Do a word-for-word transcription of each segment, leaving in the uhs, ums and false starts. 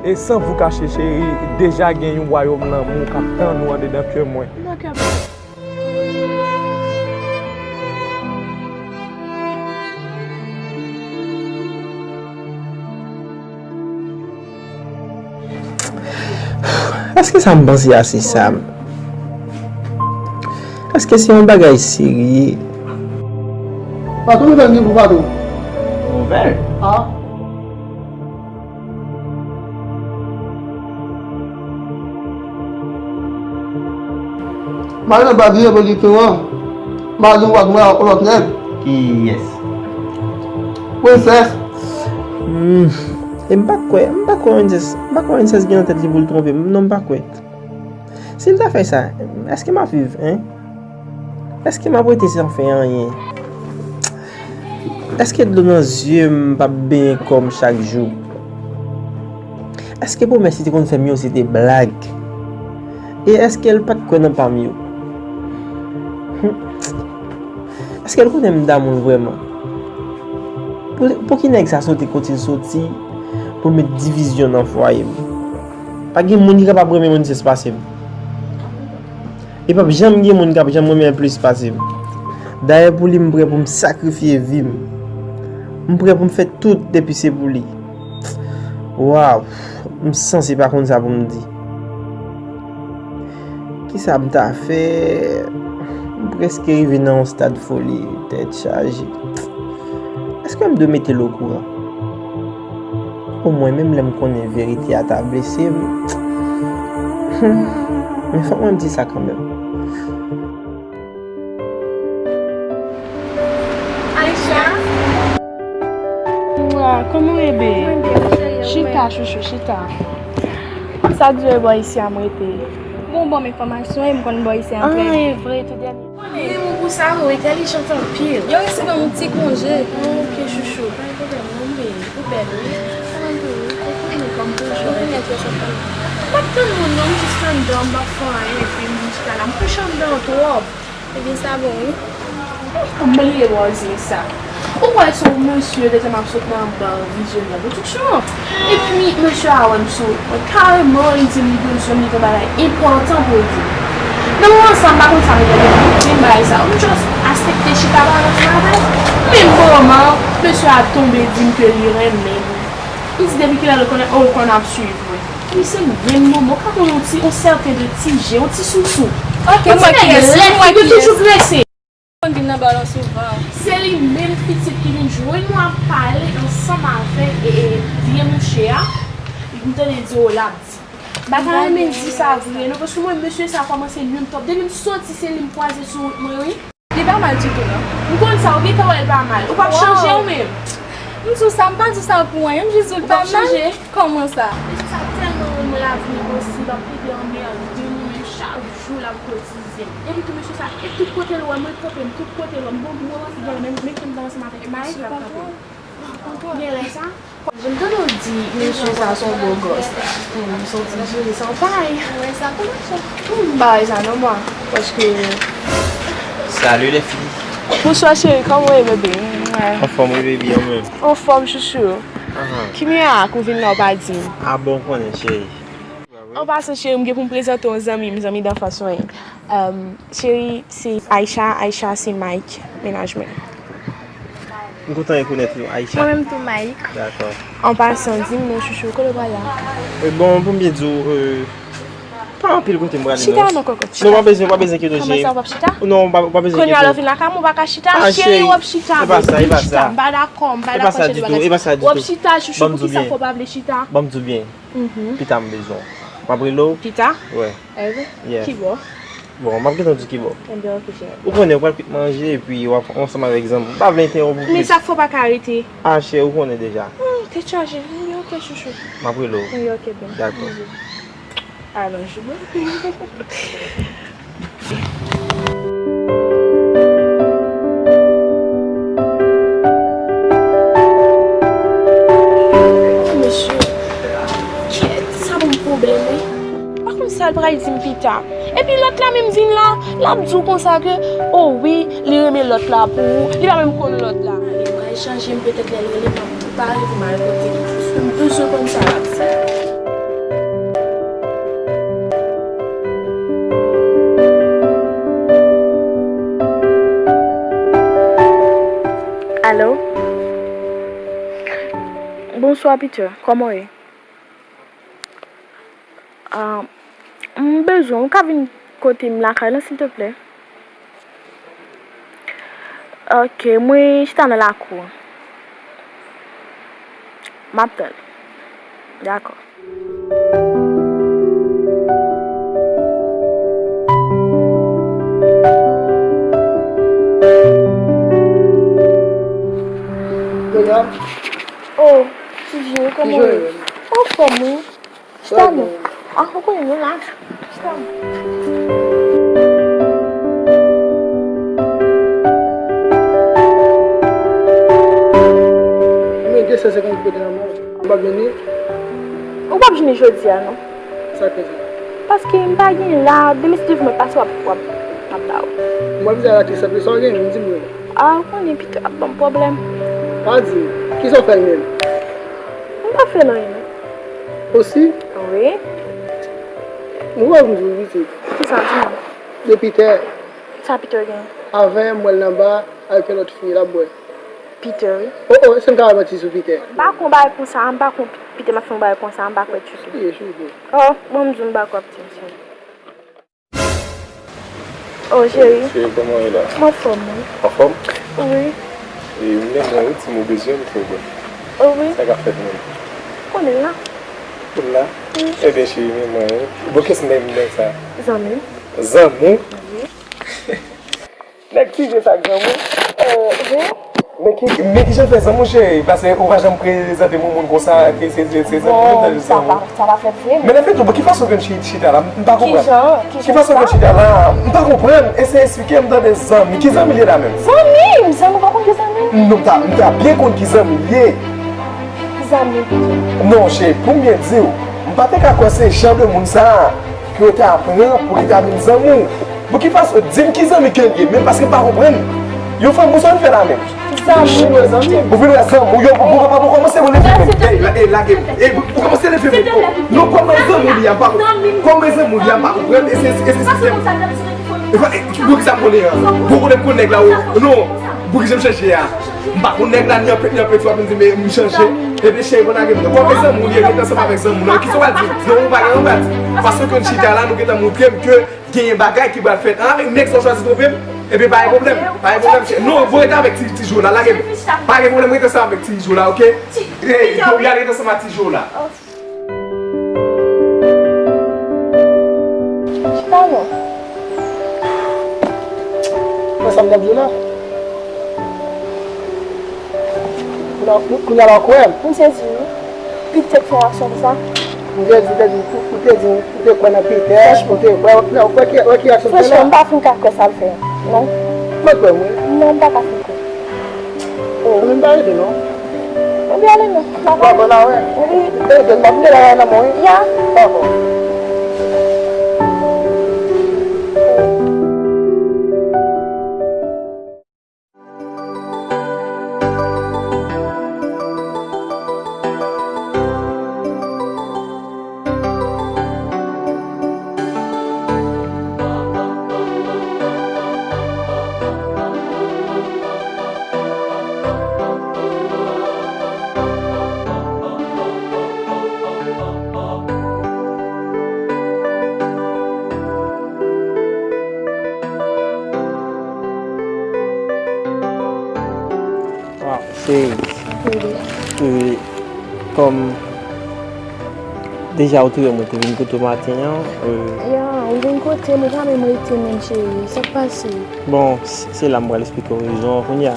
E san vou kache, cheri, deja gen yon wayòm lanmou k ap tann ou andedan kè mwen. Èske sa m panse a se sa? Èske se yon bagay serye? Patwon, nouvèl gen pou patwon. Nouvèl? Ah. Madanm pa vin pou li tou an. Madanm pa vin pou lòt nèg. Kiyès? Prensès. Hmm. E m pa kwè, m pa kwè Prensès, m pa kwè Prensès gen nan tèt li pou l twonpe m. Non, m pa kwè. Si l ta fè sa, èske m ap viv, en? Èske m ap rete san fè anyen? Èske dlo nan zye m p ap benyen kò m chak jou? Èske pwomès li te konn fè m yo se te blag? E èske l pa t kwè nan pa m yo? Èske l konnen m damou l vrèman? Pou, pou ki nèg sa soti kote l soti pou l met divizyon nan fwaye m? Pa gen moun ki kapab renmen Prensès pase m. E p ap janm gen moun k ap janm renmen l plis pase m. Dayè pou li, m prè pou m sakrifye vi m. M prè pou m fè tout depi se pou li. Waw, m sanse pa konn sa pou m di. Kisa m ta fè? M prèske rive nan yon stad foli, tèt chaje. Èske m dwe mete l okouran? Omwen, menm lè m konnen verite a ta blese m, men fòk mwen di sa kanmenm. Aisha? Wa, kòman w ye, bae? Mwen byen, cheri, chita, chouchou, chita. Sa k di w e bò isi a m rete? Bon, bon, m enfòmasyon, e m konn bò isi a m trè byen. Ah, e vre, tou dènye. Renmen w pou sa, ou entèlijant anpil. Yo resi ban m yon ti konje. Ok, chouchou, pa gen pwoblèm non, men ou bèl, wi. Ou konn tou, wi, ou konnen kòm toujou. Ou konnen kè sa fè. M p ap tann moun non, m jis anndan, m p ap fè anyen, epi m chita la. M kouche anndan twòp. Ebyen, sa bon, wi. M bliye bò isi a. Ou kwè se yon mesye yo te di m ap sot nan bar Vizyonè Pwodiksyon an. Epi, mesye a wè m sou wout mwen kareman, li di m li bezwen m, li gen bagay enpòtan pou l di m. Nan moman sa, m pa konn sa m te vle di m bagay sa. M just aksepte chita pale ansanm avè l. Menm moman, mesye a tonbe di m ke li renmen m. M di depi kilè l konnen, oh, l konn ap swiv mwen. Wi, se menm moman, ou ka konn yon ti, yon sèten de ti je, yon ti sousou. Ok, yon ti nèg lèd, figi toujou grese. Konn vin nan bar lan souvan. Se li menm pitit ki vin jwenn mwen ap pale ansanm avèk, e, e, vye mouche a. M tande di w l ap di. M pa ta renmen di sa vre non, paske mwen mesye sa kòmanse nwi m twòp. Depi m soti se li m kwaze sou wout mwen wi. Li pa mal ditou non. M konn sa, ou gentan wè l pa mal. Ou p ap chanje ou menm. M di w sa, m pa di w sa pou anyen, m jis di w l pa mal. Ou p ap chanje? Kòman sa? Mesye sa tèlman rann mwen lavi enposib, ap plede anmède mwen chak jou l ap kotize. Epi tou mesye sa, e tout kote l wè m, li kanpe m, tout kote l wè m, bon, m ranse dèyè l, men, men ke m te ansanm avèk Maïs, l ap kanpe m. Gen lè sa. Jan m tande w di mesye sa se yon bo gòs la. Hmm, se yon ti jere san pay. Mwen sa tou mache. Hmm, bagay sa non mwa, paske. Salut les filles. Bonswa cheri, kòman w ye bebe? Anfòm wi baby, ou menm? Anfòm chouchou. Aha. Ki miyè a k ou vin la ou pa di m? A bon, ou konnen cheri. An pasan cheri, m gen pou m prezante w zanmi m, zanmi danfans mwen. Cheri, se Aisha, Aisha se Mike, mennaj mwen. M kontan rekonèt ou, Aisha. Mwen menm tou, Mike. Dakò. An pasan, di m non chouchou, kote w pral la? E bon, pou m byen di w, e, pa anpil kote m prale non. Chita non, kòkòt, chita. Non, pa bezwen, pa bezwen enkyete w cheri. Kòman sa, w p ap chita? Non, pa, pa bezwen enkyete w. Kounye a lè w vin lakay mwen, ou pa ka chita? Cheri, w ap chita, baby, chita. M pa dakò, m pa dakò cheri, w ap chita chouchou, poukisa fò w pa vle chita? Ban m di w byen. Pita m bezwen w. M ap rele w. Pita? Wi. Ki bò? Bon, m ap gentan di w ki bò. Enben, oke, cheri. Ou konnen, ou pral kwit manje, epi w ap ansanm avèk zanmi w. M pa vle entèwonp ou plis. Men sa k fè w pa ka rete? A, cheri, ou konnen deja. Hmm, tèt chaje. Enben, oke, chouchou. M ap rele w. Enben, oke, byen. Dakò. Alonj mwen. Mesye, kèt, sa ban m pwoblèm, wi. Pa konn sa l pral di m pita. Epi lòt la menm vin la, l ap di w konsa ke, o wi, li renmen lòt la pou ou, li pa menm konn lòt la. Ale, m pral chanje m, petèt lè l rele m, m ap pare pou m al kote li, paske m bezwen konn sa l ap di. Alo? Bonswa, Peter. Kòman w ye? Ah, m bezwen w, ou ka vin kote m lakay la, silteplè? Ok, mwen chita nan lakou. M ap tann. Dakò. Oh, Ti Jere, kòman w ye? Anfòm, wi. Chita non. Ah, ou konnen nou la. Chita. Men de san senkant kote nan men w. M p ap jwenn li. Ou p ap jwenn li jodi a non. Sa k fè sa? Paske m pa gen la, demen si Dye vle mwen pase w ap, w ap, m ap ba ou. M ap di a la ki sanble sa w gen, di m wi. Ah, ou konnen Pita ap ban m pwoblèm. Pa di m, kisa w fè l menm? M pa fè l anyen non. Osi? Wi. Mwen wè m di w pitit. Kisa, di m? De Peter. Sa Peter gen? Avè m wè l nan ba avèk yon lòt fi l ap bwè. Peter, wi. Oh, oh, èske m ka bay manti sou Peter? M pa konn bagay konsa, m pa konn Peter, m ap fè yon bagay konsa, m pa kwè ditou. Serye, serye. Oh, bon, m di w m pa kwè ap di m, cheri. Oh, cheri. Cheri, kòman w ye la? M anfòm, wi. Anfòm? Wi. E, m gen mwen, wi, ti mo bezwen m twò bon. Oh, wi. Sa k ap fèt menm? Konnen la. Konnen la? Wi. Ebyen, cheri, men mwen, wi. Bon, kiyès nèg, nèg sa? Zanmi. Zanmi? Wi. Nèg Ti Je sa k zanmi w? Eh, wi. Men ki, men kijan fè zanmi w, cheri? Paske ou pa janm prezante m yon moun konsa, ke se, se, se zanmi w, se zanmi w. Sa pa, sa pa fèt vre, men. Men lè fèt tou, bon, ki fason ke n chi-, chita la? M pa konprann. Kijan? Ki fason ke n chita la? M pa konprann. Eseye eksplike m, tande zanmi. Ki zanmi l ye la menm? Zanmi m, zanmi w pa konn ki zanmi? Non, m ta, m ta byen konn ki zanmi l ye. Ki zanmi? Non, cheri, pou m byen di w, m pa te ka kwè se jan de moun sa a ke w ta pran pou li ta vin zanmi w. Bon, ki fason, di m ki zanmi ke l ye, men paske m pa konprann. Yon fanm, bon, sa w vin fè la menm? Zanmi, zanmi. Ou vin wè zanmi w, yo, bon, bon, bon, kòmanse, bon, leve men. Ey, la, ey, lage m. Ey, bon, kòmanse leve men. Non, kòman zanmi w li a, m pa konprann. Kòman zanmi w li a, m pa konprann. E se, e se sistèm. E pa, e, bon, kisa m konnen an? Bon, konnen m konn nèg la, o. Non, bon, kisa m chanje a? M pa konn nèg la, ni anpè, ni anpè, ti w ap vin di, men m chanje. Ebyen, cheri, bon, lage m. Kòman zanmi w li a, rete ansanm avèk zanmi w, non? Kisa w pral di? Non, ou pa gen, ou pa di. Fason ke n chita la, nou gentan montre m ke genyen bagay ki pral fèt. An, avèk nèg sa w chwazi twonpe m? Ebyen, pa gen pwoblèm. Pa gen pwoblèm, cheri. Non, bon, rete avèk ti, ti Jo la, lage m. Pa gen pwoblèm, rete ansanm avèk ti Jo la, oke? Ey, Toby a rete ansanm ak ti Jo la. Chita non. Mwen sa m t ap di w la. Kounye a, kounye a la w kwè m. M sezi wi. Pitèt fè yon aksyon konsa. M te di, te di, ou te di, ou te kwè nan Pitèt, ou te kwè, ou kwè ki, wè ki aksyon l fè la. Franchman, m pa fin ka kwè sa l fè. Non. Mwen kwè, mwen. Non, m pa ka fin kwè. Oh. Mwen pa rete, non. Mwen vle ale, non. M ap ale. Bon, la, wè. Wi. E, ben, m ap vle la, nan mwen, wi. Ya. Dakò. Se, e, kòm deja ou te wè mwen te vin kote w maten an, e, ya, ou vin kote m, ou pa menm rete menm, cheri. Sa k pase? Bon, s- se la m pral esplike w rezon an kounye a.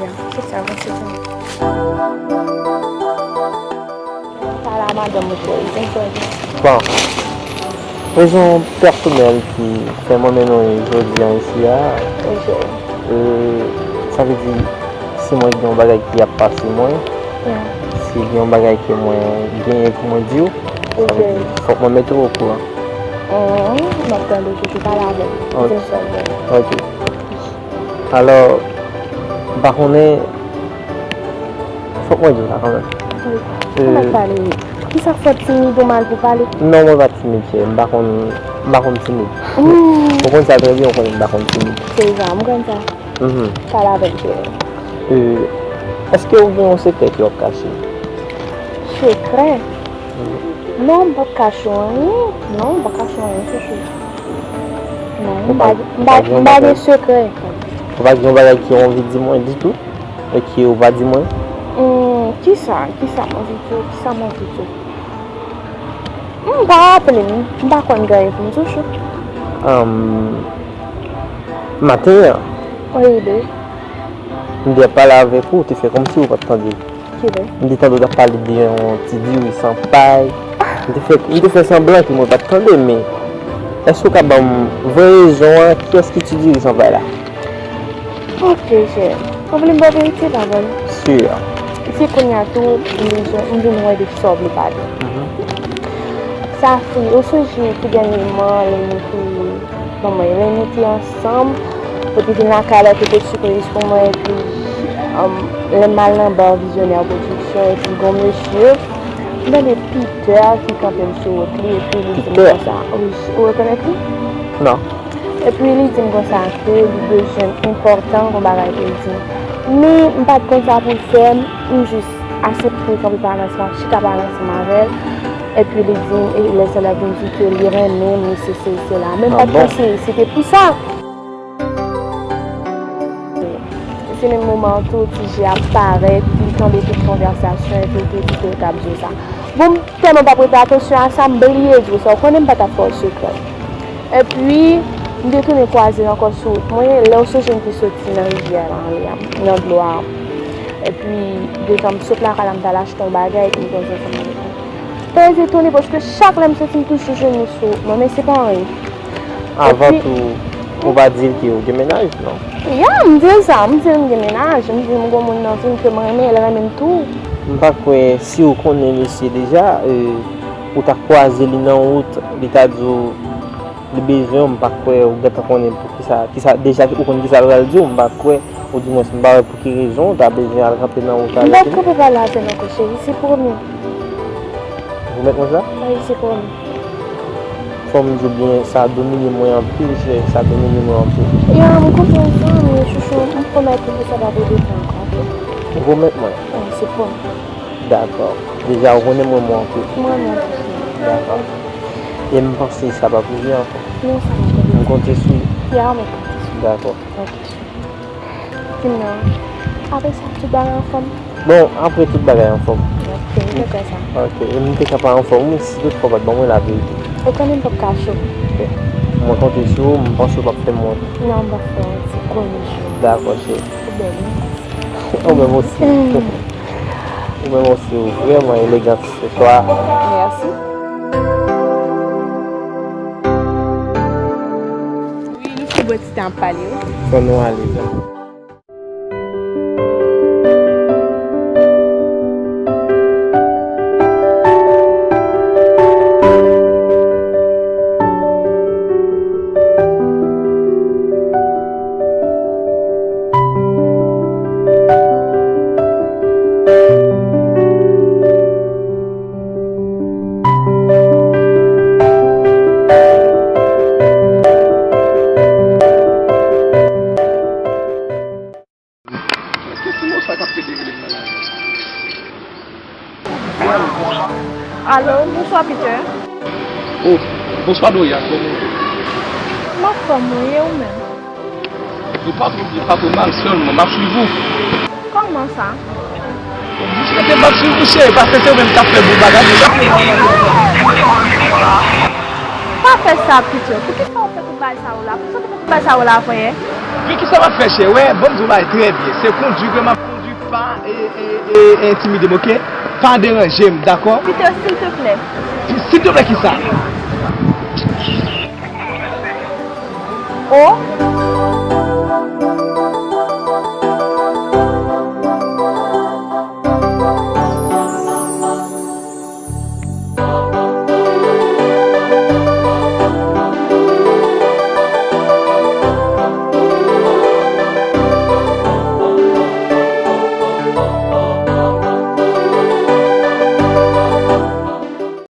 Ya, se sa, se sa. Pale a madanm ou, cheri, se sa. Bon, rezon pèsonèl ki fè mwen mennen w jodi a isi a, e, sa vle di, si mwen gen yon bagay ki ap pase mwen, si gen yon bagay ke mwen genyen pou mwen di w, sa vle di, fòk mwen mete w okouran. M ap tande w toujou, pale avè m. Ok. Di m sa w gen. Ok. Alò, m pa konnen, fòk mwen di w sa kanmenm. Wi. Kòman w pale? Kisa k fè w timid ou mal pou pale? Non, mwen pa timid, cheri. M pa konn, m pa konn timid. Ou konn sa trè byen, ou konnen m pa konn timid. Se sa, m konn sa. Pale avè m, cheri. E, èske ou gen yon sekrè ke w ap kache? Sekrè? Non, m p ap kache w anyen. Non, m p ap kache w anyen, chouchou. Non, m pa gen sekrè. Ou pa gen yon bagay ke w anvi di mwen ditou? E ke ou pa di mwen? Hmm, kisa? Kisa m anvi di w? Kisa m anvi di w? M pa raple m. M pa konn gen anyen pou m di w, chouchou. Maten an, m te ap pale avèk ou, ou te fè kòmsi ou pa t tande. Kilè? M te tande w t ap pale de yon ti diri san pay. M te fè, m te fè sanblan ke mwen pa t tande, men èske w ka ban m vrè rezon an? Kiyès ki ti diri san pay la? Ok, chè. Ou vle m ba w verite, pa vre? Si. Se kounye a tou, m bezwen, m vin wè de kisa w vle pale. Sa fri, ou sonje tou dènyèman, lè nou te Bon, mwen, lè nou te ansanm, ou te vin lakay la, ou te pote sipriz pou mwen, epi, um, lè m al nan ba Vizyonè Pwodiksyon, epi gon mesye, m tande Peter ki kanpe m sou wout li, epi li di m konsa, wi, ou rekonèt li? Non. Epi li di m konsa ke li bezwen m enpòtan, gon bagay pou l di m. Men, m pa t konn sa pou l fè, m jis aksepte kanpe pale ansanm, chita pale ansanm avè l. Epi li di m, e lè sa l ap vin di ke li renmen m, li sesi, li sela. Men m pa t panse se te pou sa. Se menm moman an tou, Ti G ap parèt, li tande tout konvèsasyon, epi li te di ke l t ap di w sa. Bon, m tèlman p ap rete atansyon a sa, m bliye di w sa. Ou konnen m pa t ap fè w sekrè. Epi, m te tounen kwaze l ankò sou wout mwen, lè w sonje m te soti nan rivyè la, anlè a, nan dlo a. Epi, detan m sot lakay la, m t al achte yon bagay, epi m kwaze ansanm avèk li. Pa etone, paske chak lè m soti, m toujou jwenn li sou wout mwen, men se pa anyen. Avan tou, ou pa di l ke ou gen mennaj, non? Ya, m di l sa, m di l m gen mennaj, m di l m gon moun nan vi m ke m renmen, l renmen m tou. M pa kwè si ou konnen mesye deja, e, ou ta kwaze li nan wout, li ta di w li bezwen w, m pa kwè ou gentan konnen pou kisa, kisa, deja ou konn kisa l pral di w, m pa kwè, oudimwens m pa wè pou ki rezon ou ta bezwen al kanpe nan wout avèk li. M p ap kanpe pale avè l ankò, cheri, se pwomi. Ou pwomèt mwen sa? Wi, se pwomi. Fò m di w byen, sa domine mwen anpil, cheri, sa domine mwen anpil. Ya, m konprann sa, men chouchou, m pwomèt ou ke sa p ap repete ankò, oke? Ou pwomèt mwen? Wi, se pwomi. Dakò. Deja, ou konnen m renmen w anpil. M renmen w tou, cheri. Dakò. E m panse sa p ap rive ankò. Non, sa p ap rive. M konte sou ou. Ya, mwen konte sou ou. Dakò. Ok, cheri. Di m non. Apre sa, tout bagay anfòm? Bon, apre tout bagay anfòm. Ok, m te kwè sa. Ok, e m te ka pa anfòm, wi, si toutfwa w pa t ban mwen laverite. Ou konnen m p ap kache w. Ok. Mwen konte sou ou, m panse w p ap fè m wont. Non, m p ap fè w wont, se pwomi, cheri. Dakò, cheri. Ou bèl, wi. Ou menm osi. Ou menm osi, ou vrèman elegant se swa. Mèsi. Wi, nou sou bò ti tan ap pale, wi. Fò nou ale, wi. Kèk ti mo sa k ap pede rele m nan lari. Alo, bonswa, Peter. Oh, bonswa, Doria, kòman w ye? M anfòm, wi, e ou menm? Ou pa twò byen, pa twò mal, sèlman, m ap swiv ou. Kòman Kòman sa? Jis rete m ap swiv ou cheri, paske se ou menm k ap fè boul bagay yo. Pa fè sa, Peter. Poukisa w fè tout bagay sa yo la? Poukisa w te fè tout bagay sa yo la avan yè? Men kisa m ap fè cheri? Wè, ban m di w bagay trè byen. Se kondui ke m ap kondui, pa e, e, e, entimide m, oke? Pa deranje m, dakò? Peter, silteplè. Silteplè kisa? Oh.